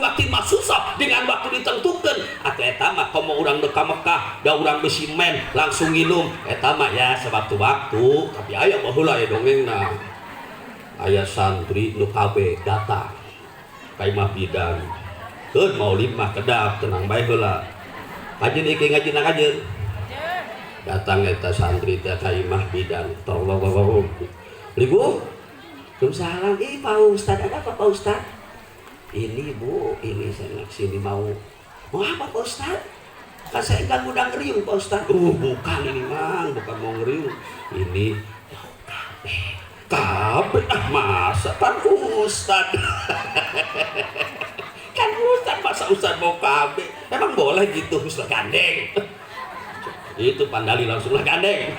Biwaktin maksusah, dengan waktu ditentukan. Atau eta mah komo urang nu ka Mekah da urang bisi men langsung nginum eta mah ya sewaktu-waktu. Tapi aya baheula aya dongengna, aya santri nu KB datang ka imah bidan. Keun maulid mah kedap, tenang bae heula. Kajeun iki ngajina kajeun. Datang eta santri teh ka imah bidan. Tolong. Assalamualaikum. Waalaikumsalam. Ih, Pak Ustad, ada apa, Pak Ustad? Ini, Bu, ini saya sini mau mau apa, Pak Ustad? Kan saya nggak ngundang ngeriung, Pak Ustad. Oh, bukan ini mang, bukan mau ngeriung. Ini mau KB. KB ah, masa kan Ustad. Kan Ustad, masa Ustad mau KB? Emang boleh gitu, Ustad gandeng. Itu pandali langsung lah gandeng.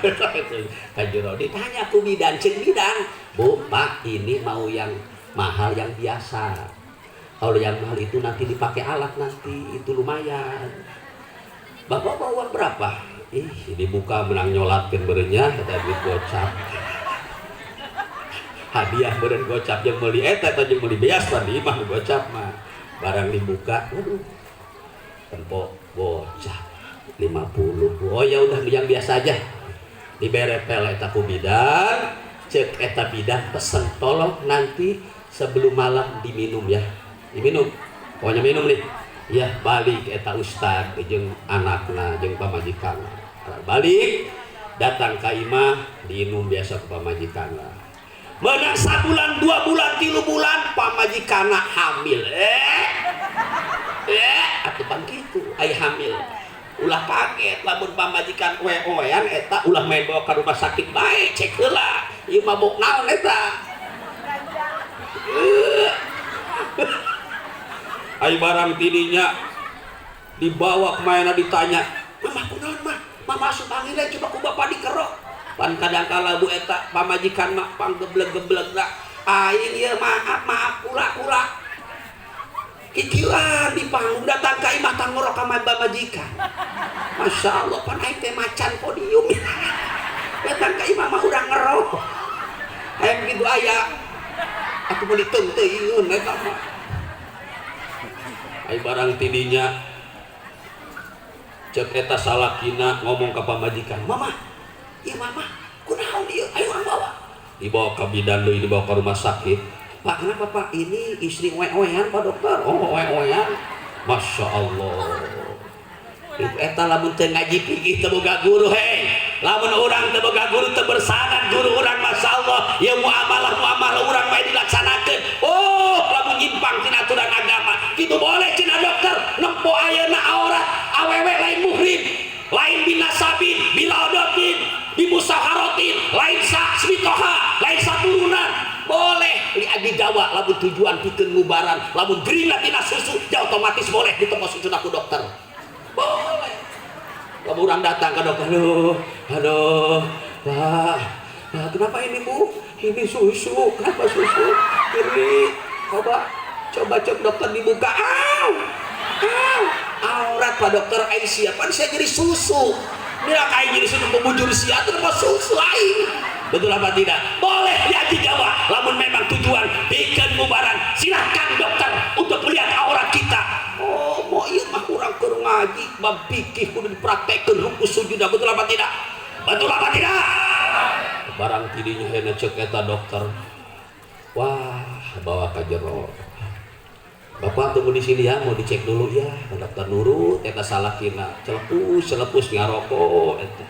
Ka jero ditanya ku bidan, ceuk bidan, "Bu, Pak, ini mau yang mahal, yang biasa? Kalau yang mahal itu nanti dipakai alat, nanti itu lumayan. Bapak bawa uang berapa?" Ih, dibuka menang nyolatkeun beureunya kata duit gocap. Hadiah beureun gocap yang meuli eta eta jeung meuli beas tadi mah gocap mah. Barang dibuka, waduh. Tempo gocap 50. Oh, ya udah, yang biasa aja. Dibere pel eta ku bidan, ceuk eta bidan pesen, "Tolong nanti sebelum malam diminum ya." Diminum. Pokoknya minum nih. Ya balik eta ustad jeung anakna jeung pamajikanna. Balik datang ka imah, diinum biasa ku pamajikanna. Menang sabulan, 2 bulan, 3 bulan, pamajikanna hamil. Eh, eh, atuh pan kitu ai hamil. Ulah kaget lamun pamajikan we-wean eta, ulah main bawa ke rumah sakit bae, cek heula. Ieu mabok naon eta? Eh. Ai barang tidinya dibawa kemana ditanya, "Mama kunaon mah? Mama asup angin lain, coba ku bapak dikerok." Pan kadang kala, Bu, eta pamajikan mah panggebleg-gebleg lah. Aing ieu maaf maaf kula-kula. Kikilan di panggung, datang ka imah tang ngorok ka pamajikan. Masya Allah, pan aing teh macan podium. Datang ka imah mah urang ngerok. Hayang begitu aya. Aku mau diteungteuingeun eta mah. Ai barang tidinya ceuk eta salakina ngomong ka pamajikan, "Mama, ieu mama, kunaon ieu? Ayo urang bawa." Dibawa ke bidan deui, dibawa ke rumah sakit. "Pak, kenapa, Pak?" "Ini istri oe-oean, Pak Dokter." "Oh, oe-oean. Masya Allah. Itu eta lamun teu ngaji fikih teu boga guru, hei. Lamun urang teu boga guru, teu bersanad guru urang, Masya Allah, ya muamalah muamalah urang bae dilaksanakeun. Oh, lamun nyimpang tina aturan agama, kitu boleh cenah dokter nempo ayeuna aurat awewe lain muhrim, lain binasabin, bilaudatin, bimusaharotin, lain sa smitoha, lain saturunan. Boleh li didawa lamun tujuan pikeun ngubaran, lamun gerina tina susu, ya otomatis boleh ditempo susu ku dokter. Boleh. Lamun orang datang ke dokter, "Aduh, aduh, Pak, Pak, kenapa ini, Bu?" "Ini susu." "Kenapa susu?" "Ini, coba, coba," cek dokter dibuka, "Au, au, aurat, Pak Dokter, aing siapa? Saya jadi susu. Dia kayak jadi susu pembujur sia, terus mau susu aing." Betul apa tidak? Boleh ya dijawab. Lamun memang tujuan pikeun ngubaran, silahkan dokter untuk melihat aurat kita. Oh, mau ieu mah urang keur ngaji bab fikih kudu dipraktekkeun ruku sujud, betul apa tidak? Betul apa tidak? Barang tidinya hena ceuk eta dokter. Wah, bawa ka jero. "Bapak tunggu di sini ya, mau dicek dulu ya." Dokter nurut, eta salakina celepus celepus ngarokok eta.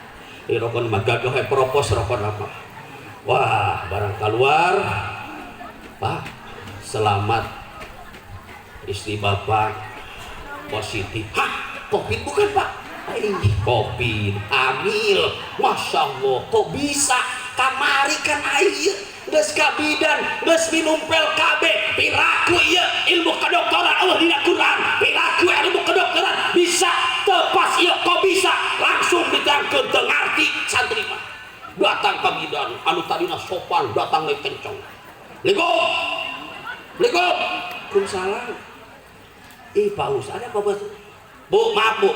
Di rokok mah gagah we propos rokok apa. Wah, barang keluar, "Pak, selamat, istri Bapak positif." "Hah, Covid bukan, Pak?" "Ih, Covid, hamil." "Masya Allah, kok bisa? Kamari kan air geus ka bidan, geus minum pel KB. Piraku ieu ilmu kedokteran Allah dina Quran. Piraku ilmu kedokteran bisa tepas ieu, kok bisa?" Langsung ditangkeun, teu ngarti santri mah. Datang ka bidan, anu tadina sopan datang deui kenceng. "Assalamualaikum. Assalamualaikum." "Waalaikumsalam." "Ih, Pak Ustaz, ada apa, Bos?" "Bu, maaf, Bu.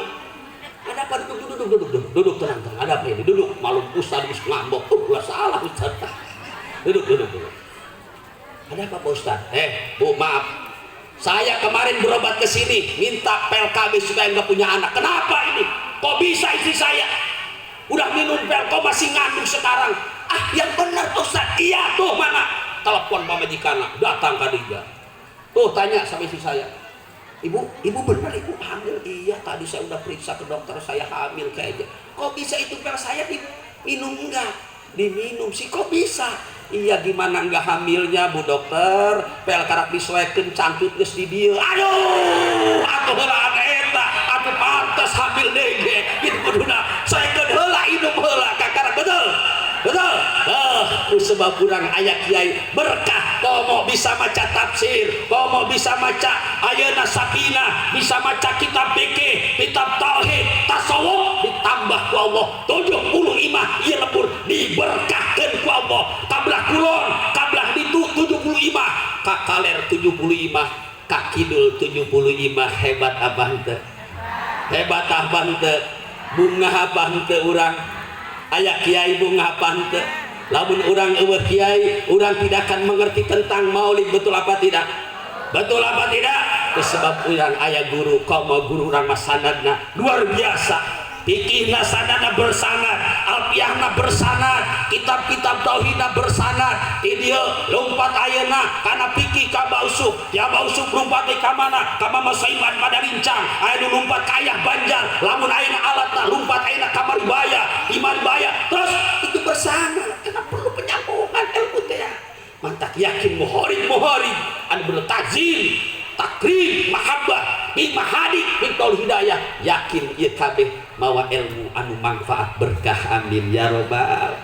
Ada apa? Duduk, duduk, duduk, duduk, duduk, tenang, tenang. Ada apa ini? Duduk." Malum Ustaz geus ngambek. Oh, ulah salah Ustaz. Duduk, duduk, duduk. "Ada apa, Pak Ustaz?" "Eh, Bu, maaf. Saya kemarin berobat ke sini minta pil KB supaya nggak punya anak. Kenapa ini? Kok bisa istri saya udah minum pil kok masih ngandung sekarang? Ah, yang benar, Ustaz. Iya, tuh mana? Telepon pamajikanna, datang ke dia. Tuh, tanya sama istri saya. Ibu, ibu benar ibu hamil? Iya, tadi saya udah periksa ke dokter, saya hamil kayaknya. Kok bisa itu pil saya diminum enggak? Diminum sih, kok bisa? Iya, gimana enggak hamilnya, Bu Dokter? Pel karak disoekeun, cangcut geus di dieu. Aduh, atuh heula eta, atuh pantes hamil deui gitu kuduna. Soekeun heula, inum heula kakarak, betul? Betul? Eh, ku sebab urang aya kiai berkah, komo bisa maca tafsir, komo bisa maca ayeuna sakinah, bisa maca kitab fikih, kitab tauhid, tasawuf, ditambah ku Allah 70 imah ieu lembur diberkahkeun ku Allah. Kabelah kulon, kabelah ditu 70 imah, ka kaler 70 imah, ka kidul 70 imah. Hebat apa henteu? Hebat apa henteu? Bungah apa henteu urang? Aya kiai, bungah apa henteu? Lamun urang euweuh kiai, urang tidak akan mengerti tentang maulid, betul apa tidak? Betul apa tidak? Sebab urang aya guru, komo guru urang mah sanadna luar biasa. Fikihna sanadna bersanad, alfiahna bersanad, kitab-kitab tauhidna bersanad. Ti dieu lompat ayeuna kana fikih ka Bausuk, ya Bausuk lompat ka mana? Ka Mama Saiman Padarincang, aya nu lompat ka Ayah Banjar, lamun ayeuna alatna lompat ayeuna ka Maribaya, di Maribaya terus itu bersanad. Karena perlu penyambungan ilmu teh. Matak yakin muharib muharib anu bener takzim, takrim, mahabbah, bil mahadi, bil hidayah, yakin ieu kabeh mawa ilmu anu manfaat berkah, amin ya robbal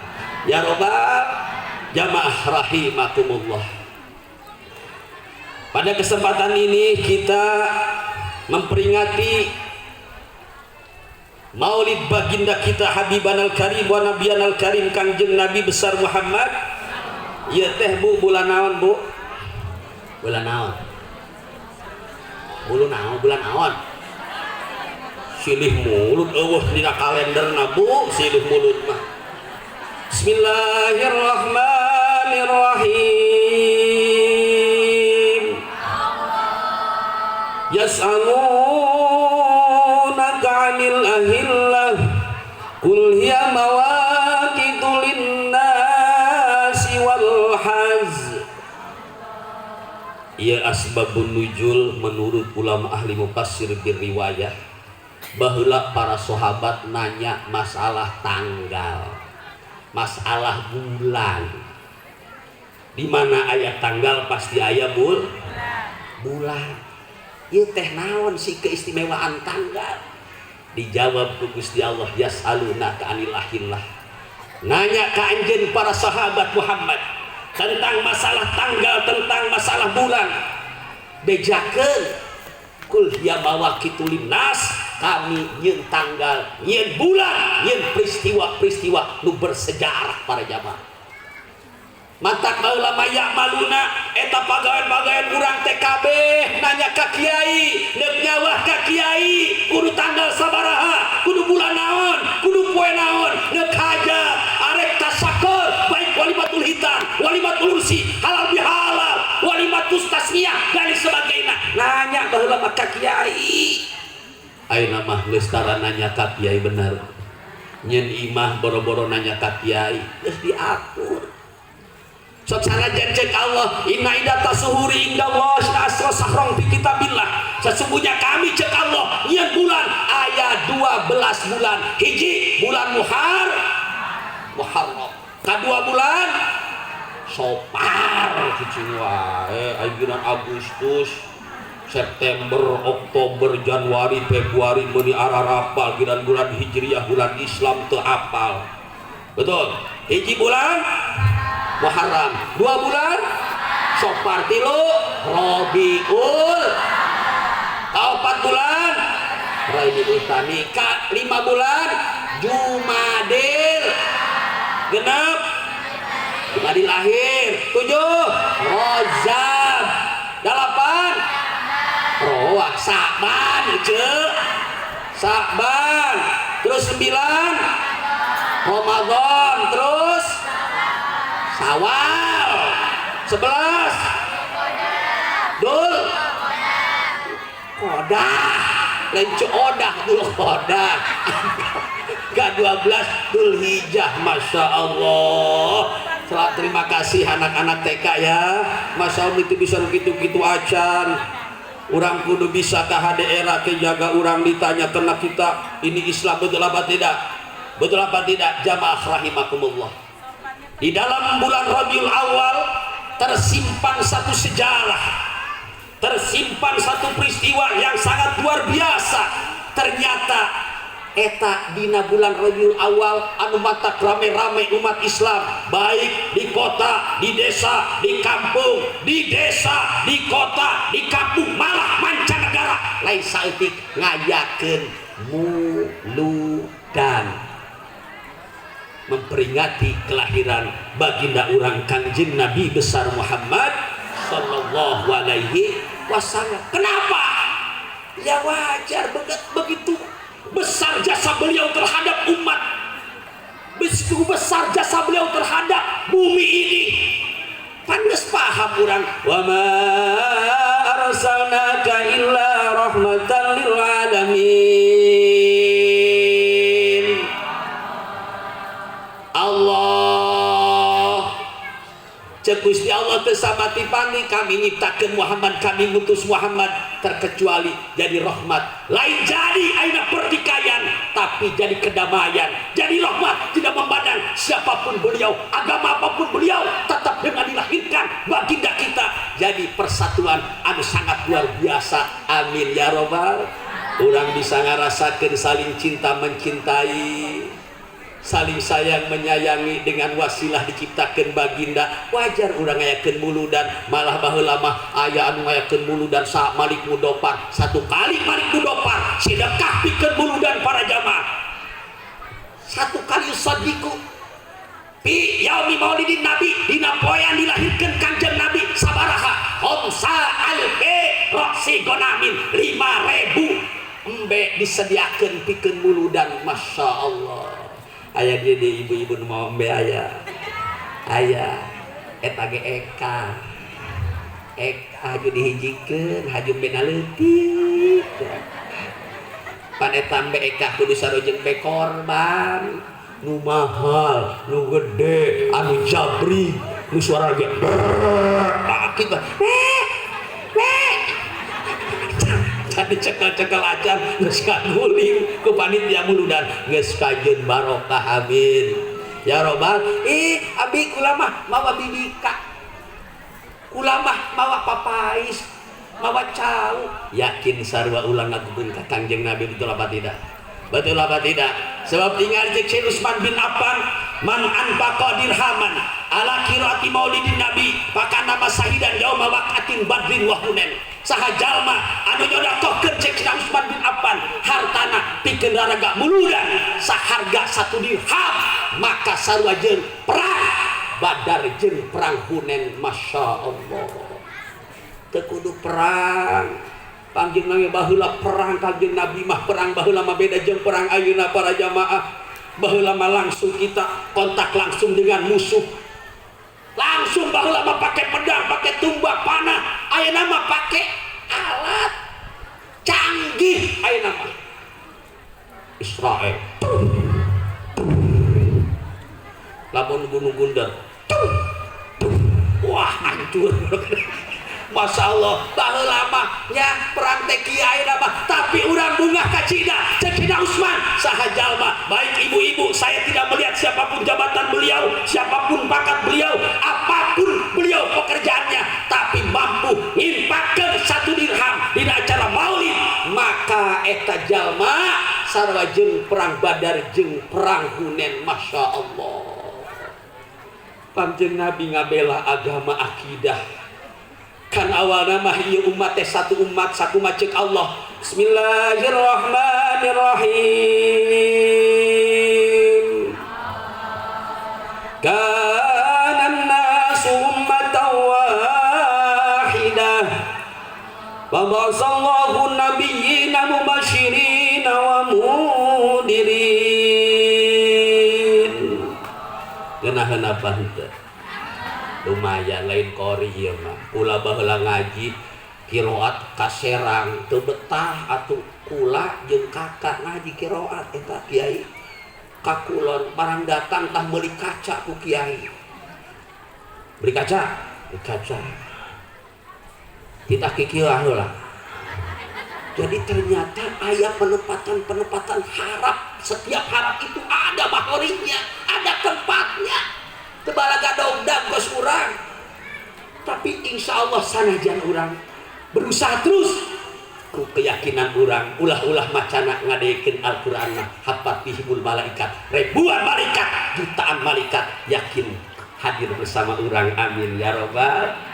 ya robbal. Jamaah rahimakumullah, pada kesempatan ini kita memperingati Maulid baginda kita Habiban al-Karim wa Nabiyan al-Karim, Kangjeng Nabi besar Muhammad. Ieu teh, Bu, bulan naon, Bu? Bulan naon? Bulan naon? Bulan naon? Silih mulut euweuh dina kalenderna, Bu, silih mulut mah. Bismillahirrahmanirrahim. Yas'alunaka 'anil ahillah qul hiya mawaqitu lin-nasi wal hajj. Ya, asbabun nuzul menurut ulama ahli mufassir bir riwayah, baheula para sahabat nanya masalah tanggal, masalah bulan. Di mana aya tanggal pasti aya bulan. Ieu teh naon sih keistimewaan tanggal? Dijawab ku Gusti Allah, yas'alunaka anil ahillah. Nanya ka anjeun para sahabat Muhammad tentang masalah tanggal, tentang masalah bulan. Bejakeun, kul hiya mawaqitu linnas, kami nyeun tanggal, nyeun bulan, nyeun peristiwa-peristiwa nu bersejarah para jamaah. Matak baheula mah maluna eta pagawean-pagawean urang teh kabeh nanya ka kiai, neuk nyawah ka kiai, kudu tanggal sabaraha, kudu bulan naon, kudu poe naon, neuk hajat, arek tasyakur, baik walimatul khitan, walimatul ursi, halal bihalal, walimatus tasmiyah dan sebagainya. Nanya baheula mah ka kiai. Ayeuna mah geus tara nanya ka kiai, bener. Nyeun imah boro-boro nanya ka kiai, geus diatur. Sok sanajan cek Allah, inna iddata syuhuri indallah isna syahron fi kitabillah. Sesungguhnya kami, cek Allah, nyeun bulan aya 12 bulan. Hiji bulan Muharram. Kadua bulan Sopar, cicing wae aya bulan Agustus, September, Oktober, Januari, Februari meuni ararapal bulan bulan Hijriah, bulan Islam teu apal. Betul. Hiji bulan Muharram, dua bulan Sopar, tilu Robiul, kaopat bulan Rabiul Tsani, ka lima bulan Jumadil, genep Jumadil Akhir, tujuh Rajab, delapan Roah Sa'ban, ce Sa'ban, terus sembilan Ramadan, terus Sawal, 11 Dul. Kodah lain Odah, Dzulqodah ke 12 Dzulhijjah. Masya Allah. Terima kasih anak-anak TK ya. Masya Allah, itu bisa gitu-gitu acan. Urang kudu bisa ke daerah ke jaga urang ditanya karena kita ini Islam, betul apa tidak? Betul apa tidak, jamaah rahimakumullah? Di dalam bulan Rabiul Awal tersimpan satu sejarah, tersimpan satu peristiwa yang sangat luar biasa. Ternyata eta dina bulan Rabiul Awal anu matak rame-rame umat Islam, baik di kota, di desa, di kampung, di desa, di kota, di kampung, malah mancanegara, lain saeutik ngayakeun muludan memperingati kelahiran baginda urang Kangjeng Nabi besar Muhammad sallallahu alaihi wasallam. Kenapa? Ya wajar, begitu besar jasa beliau terhadap umat, begitu besar jasa beliau terhadap bumi ini. Pantes paham urang, wa ma arsalnaka illa rahmatan lil alamin. Allah, cek Gusti Allah, teu samati pani kami nyiptakeun Muhammad, kami ngutus Muhammad terkecuali jadi rahmat, lain jadi aina pertikaian, tapi jadi kedamaian, jadi rahmat. Tidak memandang siapapun beliau, agama apapun beliau, tetap dengan dilahirkan baginda kita jadi persatuan anu sangat luar biasa. Amin ya robbal. Urang bisa ngarasakeun saling cinta mencintai, saling sayang menyayangi dengan wasilah diciptakan baginda. Wajar urang ngayakeun muludan. Malah baheula mah aya anu ngayakeun muludan sa Malik Mudopar, satu kali Malik Mudopar sedekah pikeun muludan para jamaah, satu kali sadiku fi yaumi maulidin nabi, dina poean dilahirkeun Kanjeng Nabi, sabaraha? Khamsa alfi roksi gonamin, 5000 embe disediakeun pikeun muludan. Masya Allah, aya dia di ibu-ibu nu mau embe, aya aya eta ge eka eka haju dihijikeun, haju embe leutik. Pan eta embe eka kudu sarua embe korban nu mahal, nu gede, anu jabri, nu suara ge kitu eh eh, jadi cekel-cekel acan geus kaguling ku panitia muludan, geus kajeun barokah. Amin ya robbal. Ih, abi kula mah mawa bibika, kula mah mawa papais, mawa cau, yakin sarua ulang ngagugun ka Kangjeng Nabi. Betul apa tidak? Betul apa tidak? Sebab tinggal cek Syekh Utsman bin Affan, man anfaqa dirhaman ala qiraati maulidin nabi faka'annama syahidan yauma waqatin badrin wa hunain. Saha jalma anu nyodakohkeun, cek Syekh Utsman bin Affan, hartana pikeun raraga muludan saharga 1 dirham, maka sarua jeung perang Badar jeung perang Hunain. Masya Allah, teu kudu perang. Kangjeng Nabi baheula perang, Kangjeng Nabi mah perang baheula mah beda jeung perang ayeuna, para jamaah. Baheula mah langsung kita kontak langsung dengan musuh. Langsung baheula mah pakai pedang, pakai tumbak, panah. Ayeuna mah pakai alat canggih ayeuna mah. Israel. Lamun Gunung Gundar. Wah, hancur. Masya Allah, baheula mah nya perang teh kieu, ayeuna mah tapi urang bungah kacida. Cek Sayyidina Utsman, saha jalma, baik ibu-ibu, saya tidak melihat siapapun jabatan beliau, siapapun pangkat beliau, apapun beliau pekerjaannya, tapi mampu nginfakkeun 1 dirham di acara maulid, maka eta jalma sarua jeung perang Badar jeung perang Hunain. Masya Allah, Kanjeng Nabi ngabela agama, akidah. Kan awalna mah ieu umat teh satu umat, sakumaha cek Allah, Bismillahirrahmanirrahim, kana nasu ummatan wahidah faba'atsallahu nabiyyina mubasysyirin wa mundzirin. Geunaheun apa henteu? Lumayan, lain kori ieu mah. Kula baheula ngaji Kiroat ka Serang teu betah atuh, kula jeung kakak ngaji kiroat eta kiai ka kulon. Barang datang tah meuli kaca ku kiai, beli kaca, beli kaca kita kikieu heula. Jadi ternyata aya penempatan-penempatan harap. Setiap harap itu ada makhorojnya, ada tempatnya. Teu balagadogdag kos urang. Tapi insya Allah sanajan urang berusaha terus ku keyakinan urang, ulah-ulah macana ngadekeun Al-Qur'an mah haffat bihimul malaikat, ribuan malaikat, jutaan malaikat yakin hadir bersama urang. Amin ya robbal.